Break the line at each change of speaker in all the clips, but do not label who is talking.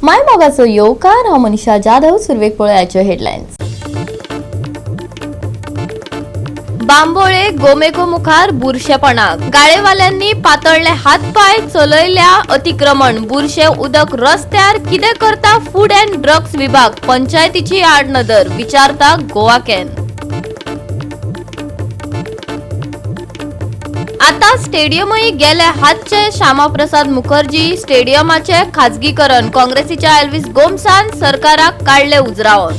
माय मोगाचो येवकार. हांव मनीषा जाधव. सुरवेक पळयाच्यो हेडलायन्स. बांबोळे गोमेको मुखार बुरशेपणा, गाळेवाल्यांनी पातळले हातपाय, चलयल्या अतिक्रमण, बुरशे उदक रस्त्यार. कितें करता फूड अँड ड्रग्स विभाग? पंचायतीची आडनदर, विचारता गोवा can. आता स्टेडियमय गेले हातचे. श्यामाप्रसाद मुखर्जी स्टेडियमाचे खाजगीकरण, काँग्रेसीच्या एल्विस गोम्सान सरकाराक काडले उजरावन.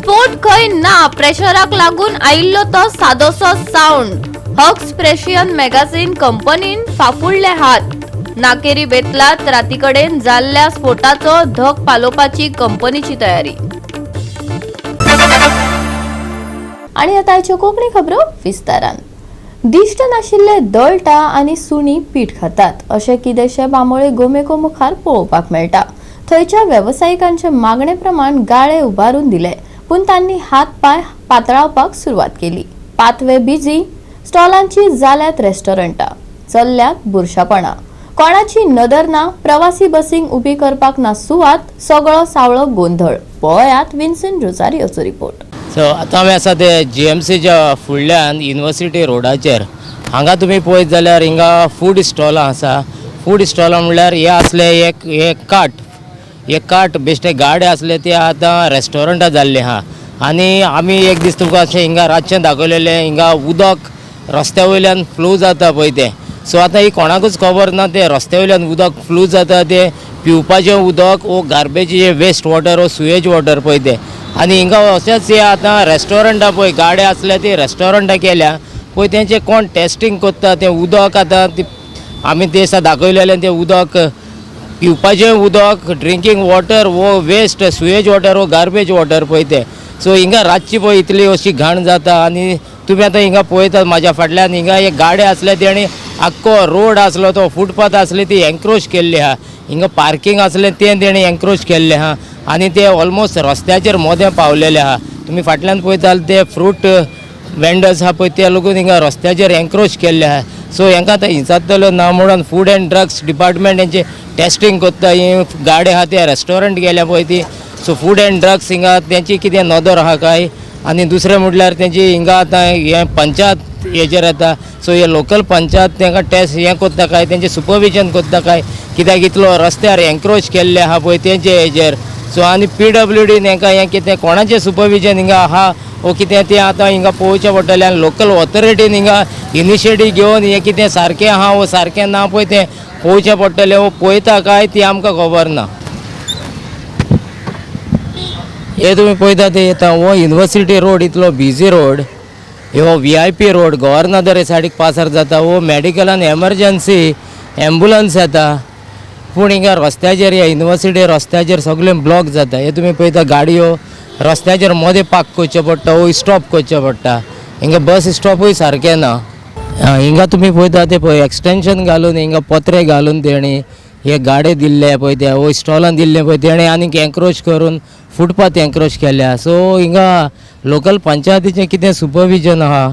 स्फोट खंय ना, प्रेशराक लागून आयिल्लो तो सादोसो सावंड. हक्स प्रेशियन मॅगाझीन कंपनीन फाफुडले हात. नाकेरी बेतलात रातीकडेन जाल्ल्या स्फोटाचो धग पालोवपाची कंपनीची तयारी. आणि आता आयच्यो कोंकणी खबरो विस्तारान. दिश्ट नाशिल्ले दळटा आनी सुणी पीठ खातात अशें कितेशें बांबोळे गोमेको मुखार पळोवपाक मेळटा. थंयच्या वेवसायिकांचे मागणे प्रमाण गाळे उबारून दिले, पूण तांणी हात पांय पातळावपाक सुरवात केली. पातवे बिजी, स्टॉलांची जाल्यात रेस्टॉरंटां, चल्ल्यात बुरशापणां, कोणाची नदर ना. प्रवासी बसींक उबी करपाक ना सुवात, सगळो सावळो गोंधळ. पळयात विन्सन रोजारियोचो रिपोर्ट.
सो आतां आमी आसा ते जीएमसीच्या फुडल्यान युनिवर्सिटी रोडाचेर. हांगा तुमी पळयत जाल्यार हिंगा फूड स्टॉलां आसा. फूड स्टॉलां म्हणल्यार हे आसले एक हे कार्ट, हे कार्ट बेश्टे गाडे आसले, ते आतां रेस्टॉरंटां जाल्ले आहा. आनी आमी एक दीस तुमकां अशें हिंगा रातचें दाखयलेलें, हिंगा उदक रस्त्या वयल्यान फ्लो जाता पळय तें. सो आतां ही कोणाकूच खबर ना, तें रस्त्या वयल्यान उदक फ्लो जाता तें पिवपाचें उदक वो गार्बेज वेस्ट वॉटर वो सुएज वॉटर पळय तें. आनी हिंगा अशेंच हे आतां रेस्टॉरंटां पळय गाडे आसले ती रेस्टॉरंटां केल्या पळय, तेंचे कोण टेस्टींग करता तें उदक. आतां ती आमी ते दिसा दाखयलेलें तें उदक पिवपाचें उदक, ड्रिंकींग वॉटर वो वेस्ट सुएज वॉटर वो गार्बेज वॉटर पळय तें. सो हिंगा रातची पळय इतली अशी घाण जाता. आनी तुमी आतां हिंगा पळयतात म्हाज्या फाटल्यान, हिंगा एक गाडे आसले तेणी आख्खो रोड आसलो तो फुटपाथ आसले ती एन्क्रोच केल्ली आहा. हिंगा पार्कींग आसलें तें तेणी एन्क्रोच केल्लें आहा आनी ते ऑलमोस्ट रस्त्याचेर मोदें पावलेले आहा. तुमी फाटल्यान पळयता ते फ्रूट वेंडर्स आहा पळय, ते लोकून हिंगा रस्त्याचेर एन्क्रोच केल्ले आहा. सो हेंकां आतां हिंसातलो ना म्हणून फूड अँड ड्रग्स डिपार्टमेंट हेंचे टेस्टींग करता. ही गाडी आहा ते रेस्टॉरंट गेल्या पळय ती, सो फूड अँड ड्रग्स हिंगा तेंची कितें नदर आहा काय? आनी दुसरें म्हटल्यार तेंची हिंगा आतां हें पंचायत हेजेर येता. सो हे लोकल पंचायत तेंकां टेस्ट हें करता काय, तेंचें सुपरविजन करता काय? कित्याक इतलो रस्त्यार एन्क्रोच केल्ले आहा पळय तेंचे हेजेर. सो आनी पीडब्ल्यूडीन हेंकां हें कितें कोणाचें सुपरविजन हिंगा आहा वो कितें तें आतां हिंगा पळोवचें पडटलें. आनी लोकल ऑथॉरिटीन हिंगा इनिशिएटीव घेवन हें कितें सारकें आहा वो सारकें ना पळय तें पळोवचें पडटलें. वो पळयता काय ती आमकां खबर ना. हे तुमी पळयता ते येता हो युनिवर्सिटी रोड, इतलो बिजी रोड, हो व्हीआयपी रोड, गव्हर्नर सायडीक पासार जाता. हो मेडिकलान एमरजन्सी एम्बुलन्स येता, पूण हिंगा रस्त्याचेर ह्या युनिवर्सिटी रस्त्याचेर सगळें ब्लॉक जाता. हे तुमी पळयता गाडयो रस्त्याचेर मदें पार्क करचें पडटा वो स्टॉप करचें पडटा. हिंगा बस स्टॉपूय सारकें ना. हिंगा तुमी पळयता ते पळय एक्सटेंशन घालून हिंगा पत्रे घालून तेणी हे गाडे दिल्ले पळय ते वो स्टॉलान दिल्ले पळय, तेणी आनीक एन्क्रोच करून फुटपाथ एन्क्रोच केल्या. सो हिंगा लोकल पंचायतीचें कितें सुपरविजन आहा?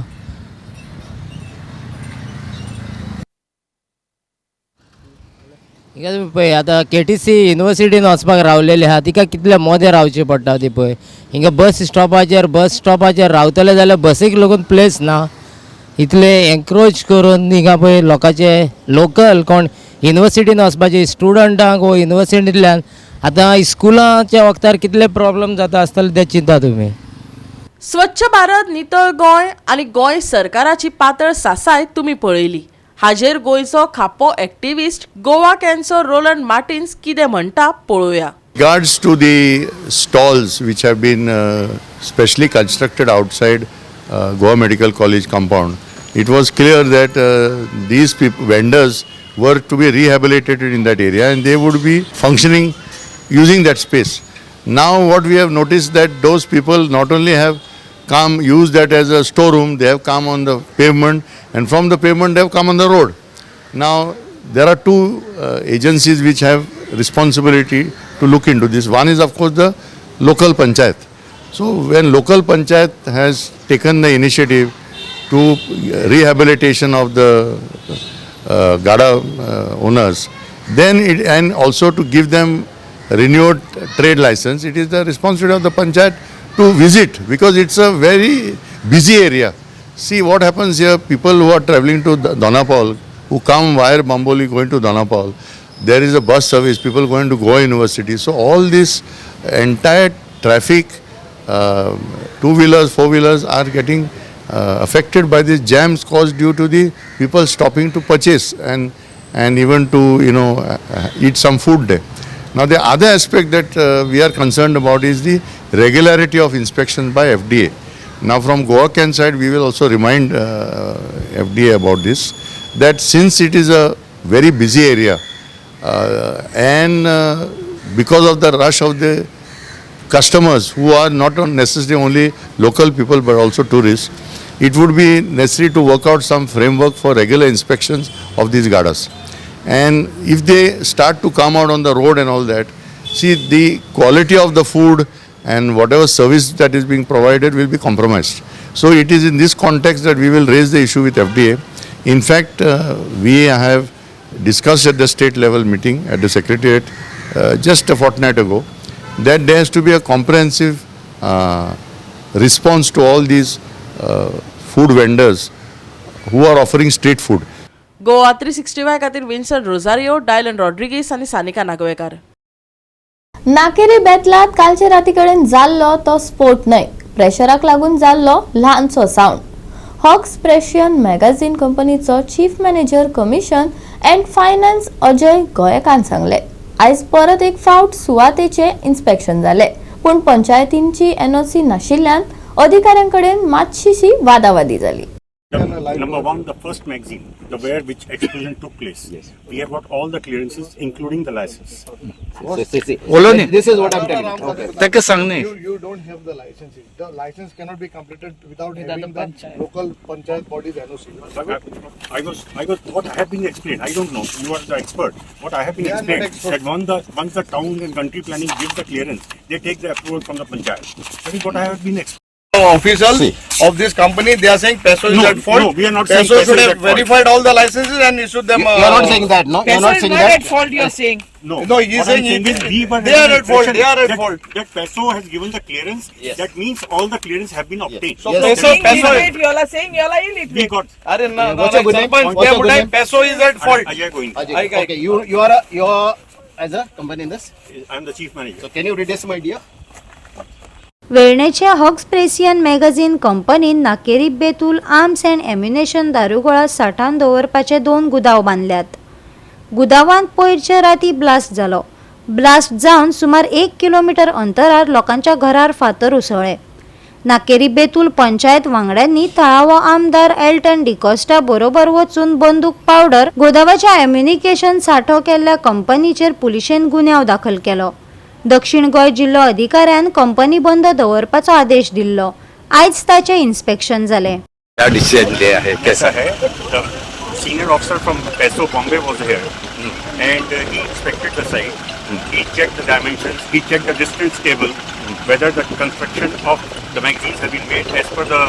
हिंगा तुमी पळय आतां केटीसी युनिवर्सिटीन वचपाक रावलेली आहा, तिका कितले मोदें रावचें पडटा ती पळय. हिंगा बस स्टॉपाचेर रावतले जाल्यार बसीक लागून प्लेस ना. इतले एन्क्रोच करून हिंगा पळय लोकांचे लोकल कोण युनिवर्सिटीन वचपाचे स्टुडंटांक वो युनिवर्सिटींतल्यान आतां स्कुलाच्या वखदार कितले प्रॉब्लम जाता आसतले ते चिंता तुमी.
स्वच्छ भारत, नितळ गोंय आनी गोंय सरकाराची पातळ सासाय तुमी पळयली. हाजेर गोंयचो खापो एक्टिविस्ट गोवा कॅन्सर रोलंड मार्टिन्स कितें म्हणटा पळोवया.
Regards to the stalls which have been specially constructed outside Goa Medical College compound, it was clear that these vendors were to be rehabilitated in that area and they would be functioning using that space. Now, what we have noticed that those people not only have come use that as a storeroom, they have come on the pavement, and from the pavement they have come on the road. Now, there are two agencies which have responsibility to look into this. One is, of course, the local panchayat. So, when local panchayat has taken the initiative to rehabilitation of the gada owners, then it, and also to give them renewed trade license, it is the responsibility of the panchayat to visit, because it's a very busy area. See what happens here, people who are traveling to Dona Paula, who come via Bambolim going to Dona Paula, there is a bus service, people going to Goa University. So all this entire traffic, two-wheelers, four-wheelers are getting affected by these jams caused due to the people stopping to purchase and even to eat some food there. Now the other aspect that we are concerned about is the regularity of inspection by FDA. Now from Goa Can side, we will also remind FDA about this, that since it is a very busy area and because of the rush of the customers who are not necessarily only local people but also tourists, it would be necessary to work out some framework for regular inspections of these gadas. And if they start to come out on the road and all that, see, the quality of the food and whatever service that is being provided will be compromised. So it is in this context that we will raise the issue with FDA. In fact, we have discussed at the state level meeting at the secretariat just a fortnight ago that there has to be a comprehensive response to all these food vendors who are offering street food.
Goa 365 खातीर Vinson Rosario, Dylan Rodrigues आनी सानिका नागवेकार.
नाकेरी बेतलात कालचे राती कडेन जाल्लो तो स्फोट न्हय, प्रेशराक लागून जाल्लो ल्हानसो सावंड. हॉक्स प्रेशियन मॅगझीन कंपनीचो chief manager commission and finance Ajay गोयकान सांगले, आयज परत एक फावट सुवातेचे इन्स्पेक्शन जाले, पूण पंचायतींची एनओसी नाशिल्ल्यान अधिकाऱ्यां कडेन मातशीशी वादावादी जाली.
Number one, the first magazine, the where which explosion took place.
Yes.
We have got all the clearances, including the license.
See, see.
Oloni.
This is what I'm telling you. Okay.
ताका सांग न्ही.
You don't have the licenses. The license cannot be completed without having the local panchayat body's NOC.
I was, what I have been explained, I don't know, you are the expert. What I have been
We are not
explained,
expert.
That once the town and country planning gives the clearance, they take the approval from the panchayat. That is what I have been explained.
Official
See.
Of this company, they are saying PESO is
No,
at fault.
no, we are not saying
PESO
PESO
should
is
have
at fault.
Verified all the licenses and issued them.
You are not saying that, no? You are
Peso
not
is
saying
not
that.
at fault, you are saying.
No.
No, he is
What I'm
saying
is we were
they are
having
at fault,
impression
they are at
that-
fault.
That PESO has given the clearance,
Yes.
that means all the clearance have been obtained.
So
Yes.
PESO,
Saying
PESO.
illiterate, you all are saying you all are
We
illiterate.
got,
Arey, na,
What's your good name?
Sarpanch,
What's your good name?
PESO is at fault.
Ajay Govind,
Ajay, okay, you are as a company in this.
I am the chief manager.
So can you read this, my dear?
वेर्णेचे Hawks Precision magazine कंपनीन Naqueri Betul arms and ammunition दारुगोळा साठान दवरपाचे दोन गुदांव बांदल्यात. गुदावांत पयरचे राती blast जालो. Blast जावन सुमार 1 किलोमिटर अंतरार लोकांच्या घरार फातर उसळ्ळे. नाकेरी बेतूल पंचायत वांगड्यांनी थळावो आमदार एल्टन डिकॉस्टा बरोबर वचून बंदूक पावडर गोदावाच्या एम्युनिकेशन सांठो केल्ल्या कंपनीचेर पुलिशेन गुन्यांव दाखल केलो. दक्षिण गोंय जिल्लो अधिकाऱ्यान कंपनी बंद दवरपाचो आदेश दिल्लो. आयज ताचें इन्स्पेक्शन जालें.
क्या डिसीजन लिया है, कैसा?
ऐसा है, the senior officer from PESO Bombay was here and he inspected the site. He checked the dimensions, he checked the distance table, whether the construction of the magazines have been made as per the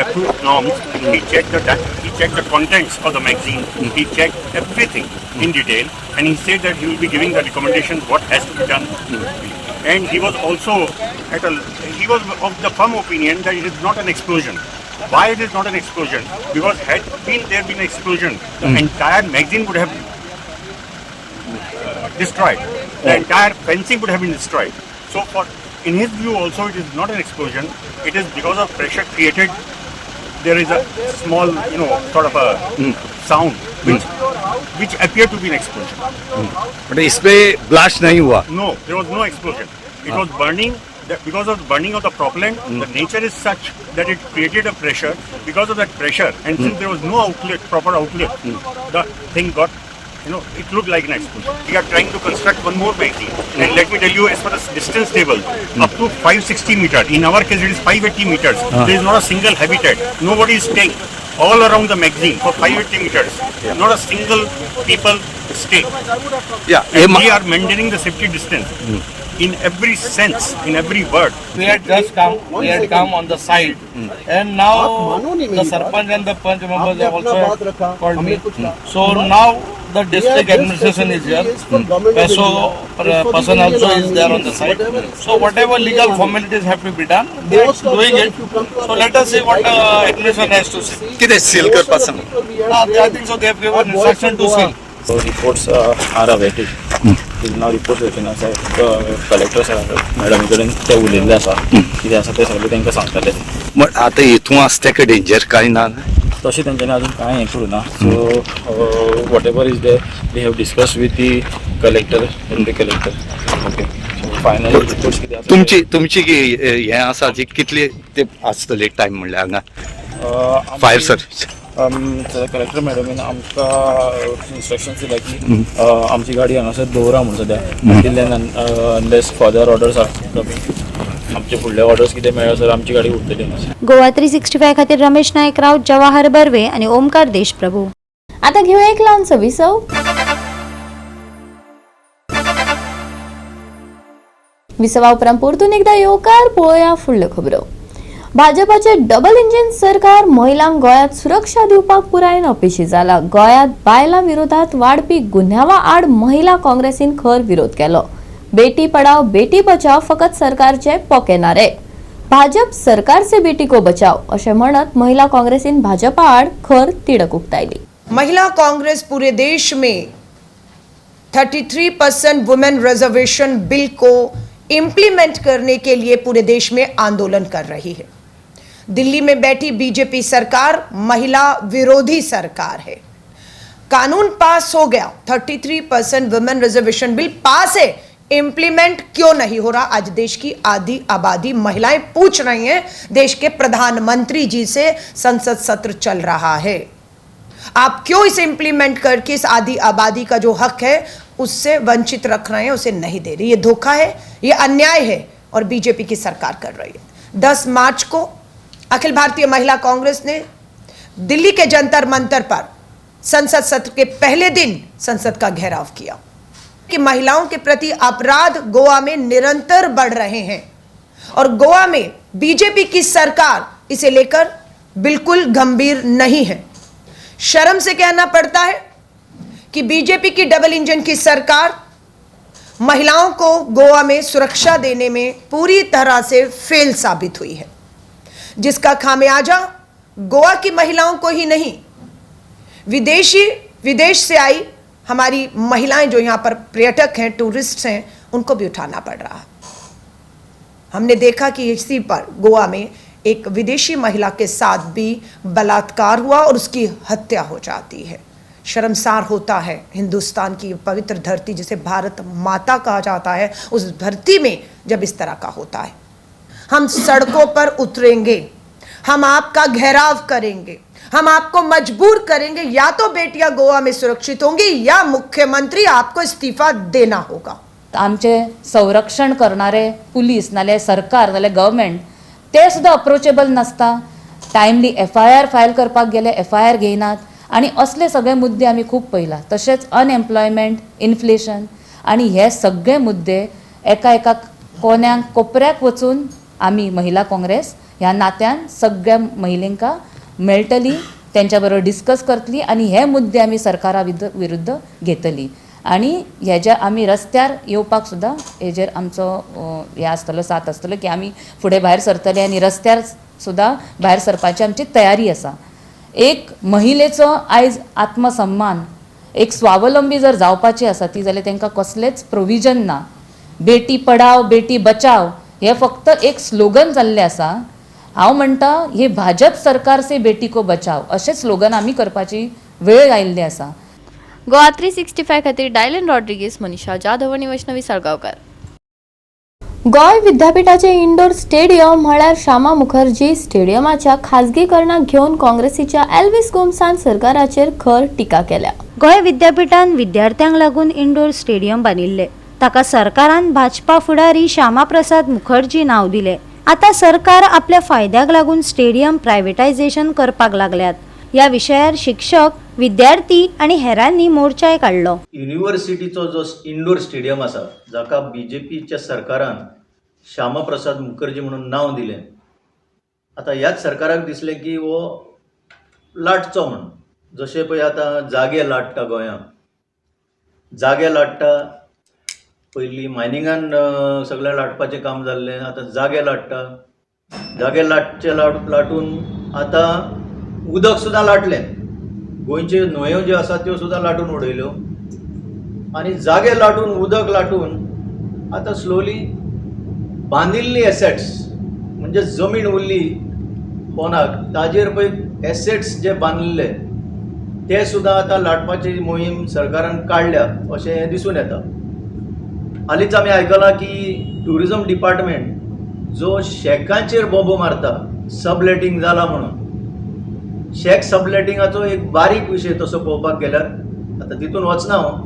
approved norms. He checked the contents of the magazine. He checked everything in detail, and he said that he will be giving the recommendations what has to be done. And he was also at a he was of the firm opinion that it is not an explosion. Why it is not an explosion? Because had been there been an explosion, the entire magazine would have destroyed. The entire fencing would have been destroyed. So, for in his view also, it is not an explosion. It is because of pressure created. There is a small, sort of a sound which appeared to be an explosion.
But is pay blast नहीं हुआ.
No, there was no explosion. It was burning. Because of the burning of the propellant, the nature is such that it created a pressure. Because of that pressure, and since there was no outlet, proper outlet, the thing got, it looked like an explosion. We are trying to construct one more magazine. And let me tell you, as far as distance table, up to 560 meters. In our case, it is 580 meters. There is not a single habitat. Nobody is staying. All around the magazine for 580 meters. Not a single people stay.
Yeah,
And we are maintaining the safety distance. in every sense, in every word.
We had just come, we had come on the site, and now the sarpanch and the panch members have also called me. So now the district administration is here, PESO person also is there on the site. So whatever legal formalities have to be done, they are doing it. So let us see what administration has to say.
कितें seal करपा सांग?
I think so they have given instruction to seal.
So reports are awaited. Till now reports येवचे ना साहेब, collector sir मॅडमी कडेन ते उलयल्ले आसा, कितें आसा तें सगळें तांकां सांगतले.
मग आतां हितून आसा तेका डेंजर कांय ना?
तशें तेंच्यांनी अजून कांय हें करूं ना. So whatever is there they have discuss with the collector, the collector. Okay, so final reports कितें आसा
तुमची तुमची हें आसा जी कितली ते आसतली टायम म्हणल्यार हांगा फायर सर्वीस?
कलेक्टर मॅडमीन आमकां इन्स्ट्रक्शन्स दिला की आमची गाडी हांगासर दवरा म्हूण सद्या, until unless further orders are coming. आमचे फुडले ऑर्डर्स कितें मेळसर आमची गाडी उरतली हांगासर.
गोवा 365 खातीर रमेश नायक राऊत, जवाहर बर्वे आनी ओमकार देशप्रभू.
आता घेऊया एक ल्हानसो विसव. विसवा उपरांत परतून एकदा येवकार. पळोवया फुडल्यो खबरो. भाजपाचे डबल इंजिन सरकार महिलांक गोंयांत सुरक्षा दिवपाक पुरायेन अपेशी जाला. गोंयांत बायलां विरोधात वाडपी गुन्यांवा आड महिला काँग्रेसीन खर विरोध केलो. बेटी पढाओ बेटी बचाओ फकत सरकारचे पोके नारे, भाजप सरकार से बेटी को बचाओ अशें म्हणत महिला काँग्रेसीन भाजपा आड खर तिडक उक्तायली.
महिला कांग्रेस पूरे देश में 33% वुमेन रिजर्वेशन बिल को इम्प्लीमेंट करने के लिए पूरे देश में आंदोलन कर रही है. दिल्ली में बैठी बीजेपी सरकार महिला विरोधी सरकार है. कानून पास हो गया, 33% वुमेन रिजर्वेशन बिल पास है, इंप्लीमेंट क्यों नहीं हो रहा? आज देश की आधी आबादी महिलाएं पूछ रही हैं देश के प्रधानमंत्री जी से. संसद सत्र चल रहा है, आप क्यों इसे इंप्लीमेंट करके इस आधी आबादी का जो हक है उससे वंचित रख रहे हैं, उसे नहीं दे रही? ये धोखा है, ये अन्याय है और बीजेपी की सरकार कर रही है. 10 मार्च को अखिल भारतीय महिला कांग्रेस ने दिल्ली के जंतर मंतर पर संसद सत्र के पहले दिन संसद का घेराव किया कि महिलाओं के प्रति अपराध गोवा में निरंतर बढ़ रहे हैं और गोवा में बीजेपी की सरकार इसे लेकर बिल्कुल गंभीर नहीं है. शर्म से कहना पड़ता है कि बीजेपी की डबल इंजन की सरकार महिलाओं को गोवा में सुरक्षा देने में पूरी तरह से फेल साबित हुई है, जिसका खामियाजा गोवा की महिलाओं को ही नहीं, विदेश से आई हमारी महिलाएं जो यहाँ पर पर्यटक हैं, टूरिस्ट हैं, उनको भी उठाना पड़ रहा है. हमने देखा कि इसी पर गोवा में एक विदेशी महिला के साथ भी बलात्कार हुआ और उसकी हत्या हो जाती है. शर्मसार होता है हिंदुस्तान की पवित्र धरती जिसे भारत माता कहा जाता है, उस धरती में जब इस तरह का होता है. हम सड़कों पर उतरेंगे, हम आपका घेराव करेंगे, हम आपको मजबूर करेंगे, या तो बेटियां गोवा में सुरक्षित होंगी या मुख्यमंत्री आपको इस्तीफा देना होगा.
आमचे संरक्षण करणारे पुलीस नाल्यार सरकार नाल्यार गव्हर्मेंट ते सुद्दां अप्रोचेबल नासता. टायमली एफआयआर फायल करपाक गेले एफआयआर घेयनात आनी असले सगळे मुद्दे आमी खूब पळयला. तशेंच अनएम्प्लॉयमेंट, इन्फ्लेशन आनी हे सगळे मुद्दे एका एका कोन्याक कोपऱ्याक वचून आमी महिला काँग्रेस ह्या नात्यान सगळ्या महिलांका मेळटली, तेंच्या बरोबर डिस्कस करतली आनी हे मुद्दे आमी सरकारा विरुद्ध घेतली आनी हेज्या आमी रस्त्यार येवपाक सुद्दां हेजेर आमचो हें आसतलो, साथ आसतलो की आमी फुडें भायर सरतले आनी रस्त्यार सुद्दां भायर सरपाची आमची तयारी आसा. एक महिलेचो आयज आत्मसम्मान, एक स्वावलंबी जर जावपाची आसा ती जाल्यार तांकां कसलेंच प्रोविजन ना. बेटी पढाओ बेटी बचाओ हे फक्त एक स्लोगन जाल्लें आसा. हांव म्हणटा हे भाजप सरकार से बेटी को बचाओ अशें स्लोगन आमी करपाची वेळ आयिल्ली आसा.
गोवा 365 खातीर डायलन रॉड्रिगीस, मनीषा जाधव आनी वैष्णवी साळगांवकार. गोंय विद्यापीठाचे इंडोर स्टेडियम म्हळ्यार श्यामा मुखर्जी स्टेडियमाच्या खाजगीकरणाक घेवन काँग्रेसीच्या एल्विस गोम्सान सरकाराचेर खर टिका केल्या.
गोंय विद्यापीठान विद्यार्थ्यांक लागून इंडोर स्टेडियम बांदिल्ले, ताका सरकारान भाजपा फुडारी श्यामा प्रसाद मुखर्जी नांव दिले. आतां सरकार आपल्या फायद्याक लागून स्टेडियम प्रायवेटायझेशन करपाक लागल्यात. ह्या विशयार शिक्षक विद्यार्थी आनी हेरांनी मोर्चाय काडलो.
युनिव्हर्सिटीचो जो इंडोर स्टेडियम आसा जाका बीजेपीच्या सरकारान श्यामाप्रसाद मुखर्जी म्हणून नांव दिलें, आतां ह्याच सरकाराक दिसलें की हो लाटचो म्हूण. जशें पळय आतां जागे लाट्टा, गोंयांत जागे लाट्टा, पयलीं मायनिंगान सगळें लाटपाचें काम जाल्लें, आतां जागे लाट्टा. जागे लाटचे लाटून आतां उदक सुद्दां लाटलें, गोंयच्यो न्हंयो ज्यो आसा त्यो सुद्दां लाटून उडयल्यो आनी जागे लाटून उदक लाटून आतां स्लोली बांदिल्ली एसेट्स म्हणजे जमीन उरली कोणाक ताजेर पळय एसेट्स जे बांदिल्ले ते सुद्दां आतां लाटपाची मोहीम सरकारान काडल्या अशें दिसून येता. हालींच आमी आयकलां की ट्युरिजम डिपार्टमेंट जो शॅकांचेर बोबो मारता सबलेटींग जाला म्हणून, शॅक सबलेटिंगाचो एक बारीक विशय तसो पळोवपाक गेल्यार आतां तितून वचना हांव,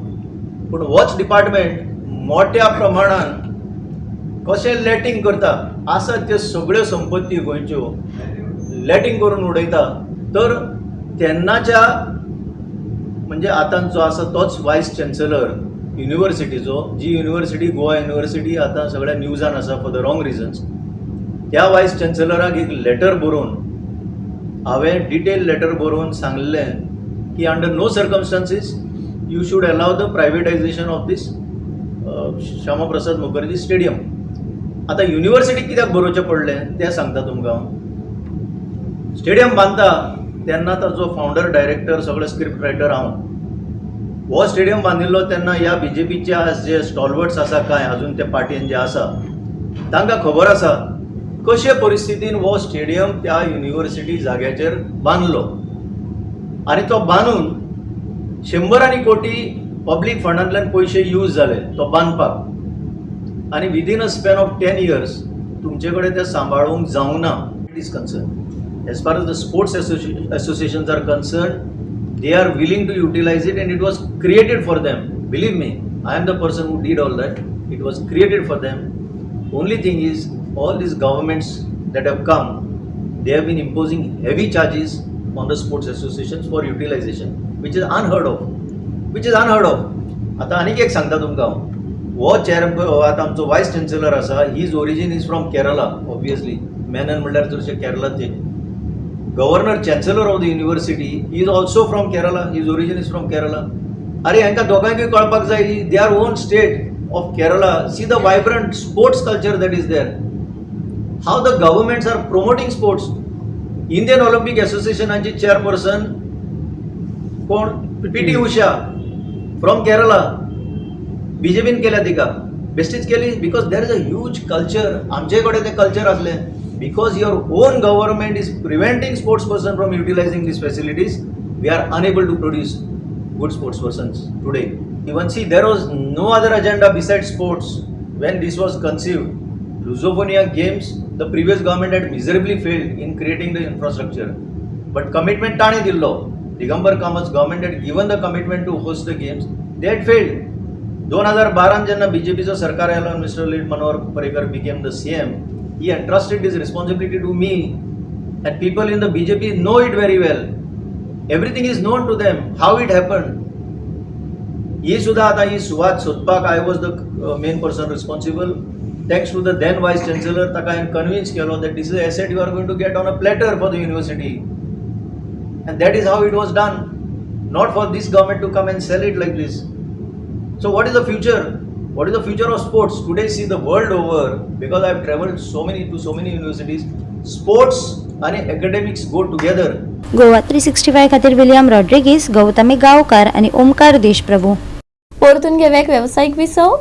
पूण होच डिपार्टमेंट मोट्या प्रमाणान कशें लॅटींग करता आसा त्यो सगळ्यो संपत्ती गोंयच्यो लॅटींग करून उडयता. तर तेन्नाच्या म्हणजे आतां जो आसा तोच वायस चॅन्सलर युनिव्हर्सिटीचो, जी युनिव्हर्सिटी गोवा युनिव्हर्सिटी आतां सगळ्या न्यूजान आसा फॉर the wrong reasons, त्या वायस चॅन्सलराक एक लेटर बरोवन हांवें डिटेल लेटर बरोवन सांगलें की under no circumstances you should allow the privatisation of this Shyama Prasad Mukherjee stadium. आतां युनिव्हर्सिटी कित्याक बरोवचें पडलें तें सांगता तुमकां हांव. स्टेडियम बांदता तेन्ना ताचो फावंडर डायरेक्टर सगळे स्क्रिप्ट रायटर हांव. हो स्टेडियम बांदिल्लो तेन्ना ह्या बीजेपीचे आज जे स्टॉलवर्ड्स आसा कांय अजून ते पार्टीन जे आसा तांकां खबर आसा कशे परिस्थितीन हो स्टेडियम त्या युनिव्हर्सिटी जाग्याचेर बांदलो आनी तो बांदून शंबरांनी कोटी पब्लीक फंडांतल्यान पयशे यूज जाले तो बांदपाक आनी within a span of 10 years तुमचे कडेन ते सांबाळूंक जावंक ना. It is concern as far as the sports associations are concerned, they are willing to utilize it and it was created for them. Believe me, I am the person who did all that. It was created for them. Only thing is, all these governments that have come, they have been imposing heavy charges on the sports associations for utilization, which is unheard of. Which is unheard of. आता आनीक एक सांगता तुमकां, हो chair आतां आमचो voice chancellor आसा, his origin is from Kerala. Obviously Menon म्हणल्यार चडशे केरलाचे. Governor chancellor of the university is also from Kerala, his origin is from Kerala. अरे हांकां दोगांयकूय कळपाक जाय, their own state of Kerala, see the vibrant sports culture that is there, how the governments are promoting sports. Indian Olympic असोसिएशनाची chairperson कोण? P T Usha from Kerala. बीजेपीन केल्या तिका, बेस्टीच केली, because there is a huge culture. आमचे कडेन तें culture आसलें. Because your own government is preventing sports person from utilizing these facilities, we are unable to produce good sports persons today. Even see, there was no other agenda besides sports when this was conceived. Lusofonia Games, the previous government had miserably failed in creating the infrastructure. But commitment tane dillo. Digambar Kamat's government had given the commitment to host the games. They had failed. 2012 जेन्ना बीजेपीचो सरकार आयलो, Mr. Late Manohar Parrikar became the CM. He entrusted his responsibility to me, and people in the BJP know it very well. Everything is known to them, how it happened. ही सुद्दां आतां ही सुवात सोदपाक I was the main person responsible. Thanks to the then vice chancellor, ताका हांवें convince केलो that this is asset you are going to get on a platter for the university, and that is how it was done. Not for this government to come and sell it like this. So what is the future? What is the future of sports? Today, see the world over, because I have traveled so many to so many universities, sports and academics go together.
Goa 365 खातीर William Rodrigues, Gautami गांवकार आनी ओमकार देशप्रभू.
परतून घेवया एक वेवसायीक विसव.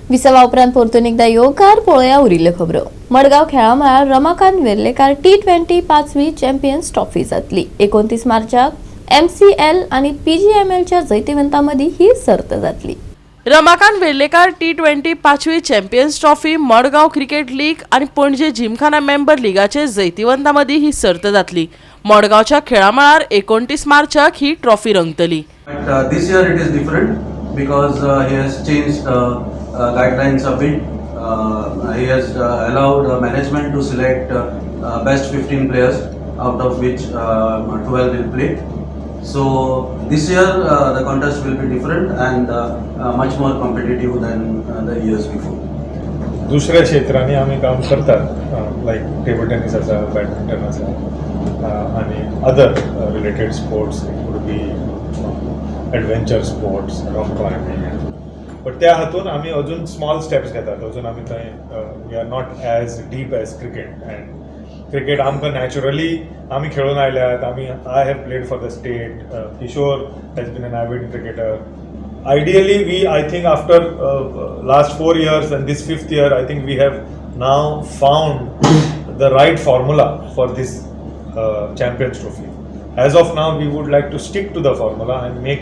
विसवा उपरांत परतून एकदा येवकार पळोवया उरिल्ल्यो खबरो. मडगांव खेळा मळार रमाकांत वेर्लेकार T20 पांचवी चॅम्पियन्स ट्रॉफी जातली. 29 मार्चाक MCL आनी PGMLच्या जैतिवंतां मदीं ही सर्त जातली.
रमाकांत वेर्लेकार T20 पांचवी champions trophy Madgaon cricket league आनी पणजे जिमखाना मेंबर लिगाचे जैतिवंतां मदीं ही सर्त जातली. मडगांवच्या खेळामळार 29 मार्चाक ही trophy रंगतली.
This year it is different because he has changed guidelines a bit. He has allowed management to select best 15 players, out of which 12 will play. So this year the contest will be different and much more competitive than the years before.
दुसऱ्या क्षेत्रांनी आमी काम करतात, लायक table tennis आसा, badminton आसा आनी other related sports. It could be adventure sports, rock climbing, but त्या हातून आमी अजून स्मॉल स्टेप्स घेतात. अजून आमी थंय we are not as deep as cricket, and cricket आमकां नॅचरली आमी खेळून आयल्यात. आमी, I have played for the state, Kishore has been an avid cricketer. Ideally, we, I think, after last 4 years and this fifth year, I think we have now found the right formula for this Champions Trophy. As of now, we would like to stick to the formula and make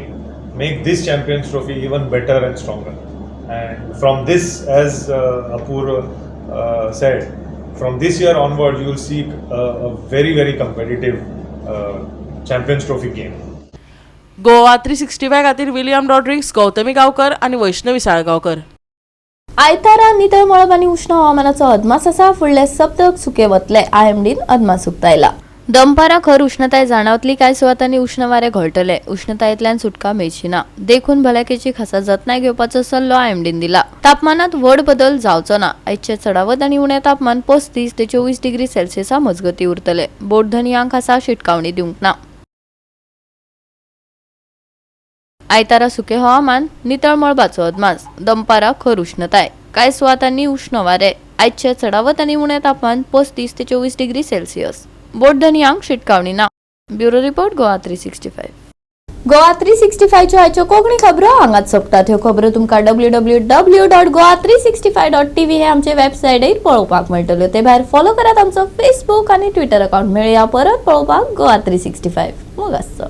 this Champions Trophy even better and stronger. And from this, as Apur said, from this year onward you will see a very, very competitive Champions Trophy game.
Goa 365 खातीर William Rodrigues, Gautami Gaonkar आनी वैष्णवी साळगांवकर.
आयतारा नितळ मळब आनी उश्ण हवामानाचो अदमास आसा. फुडले सप्तक सुके वतले, आयएमडीन अदमास उक्तायला. दनपारां खर उश्णताय जाणवतली. कांय सुवातांनी उश्ण वारे घोळटले. उश्णतायेंतल्यान सुटका मेळची ना, देखून भलायकेची खासा जतनाय घेवपाचो सल्लो आयएमडीन दिला. तापमानात व्हड बदल जावचो ना. आयचे चडावत आनी उणें तापमान 35 ते 24 डिग्री सेल्सियसा मजगती उरतले. बोटधनयांक खासा शिटकावणी दिवंक ना. आयतारा सुके हवामान, नितळ मळबाचो अदमास. दनपारां खर उश्णताय, कांय सुवातांनी उश्ण वारे. आयचे चडावत आनी उणें तापमान 35 ते 24 डिग्री सेल्सियस. बोटधनयांक शिटकावणी ना. Bureau report, Goa 365. Goa 365च्यो आयच्यो कोंकणी खबरो हांगाच सोंपतात. ह्यो खबरो तुमकां www.goa365.tv हे आमचे वेबसायटीर पळोवपाक मेळटल्यो. ते भायर फॉलो करात आमचो फेसबूक आनी ट्विटर अकाउंट. मेळया परत पळोवपाक गोवा 365. मोग आसचो.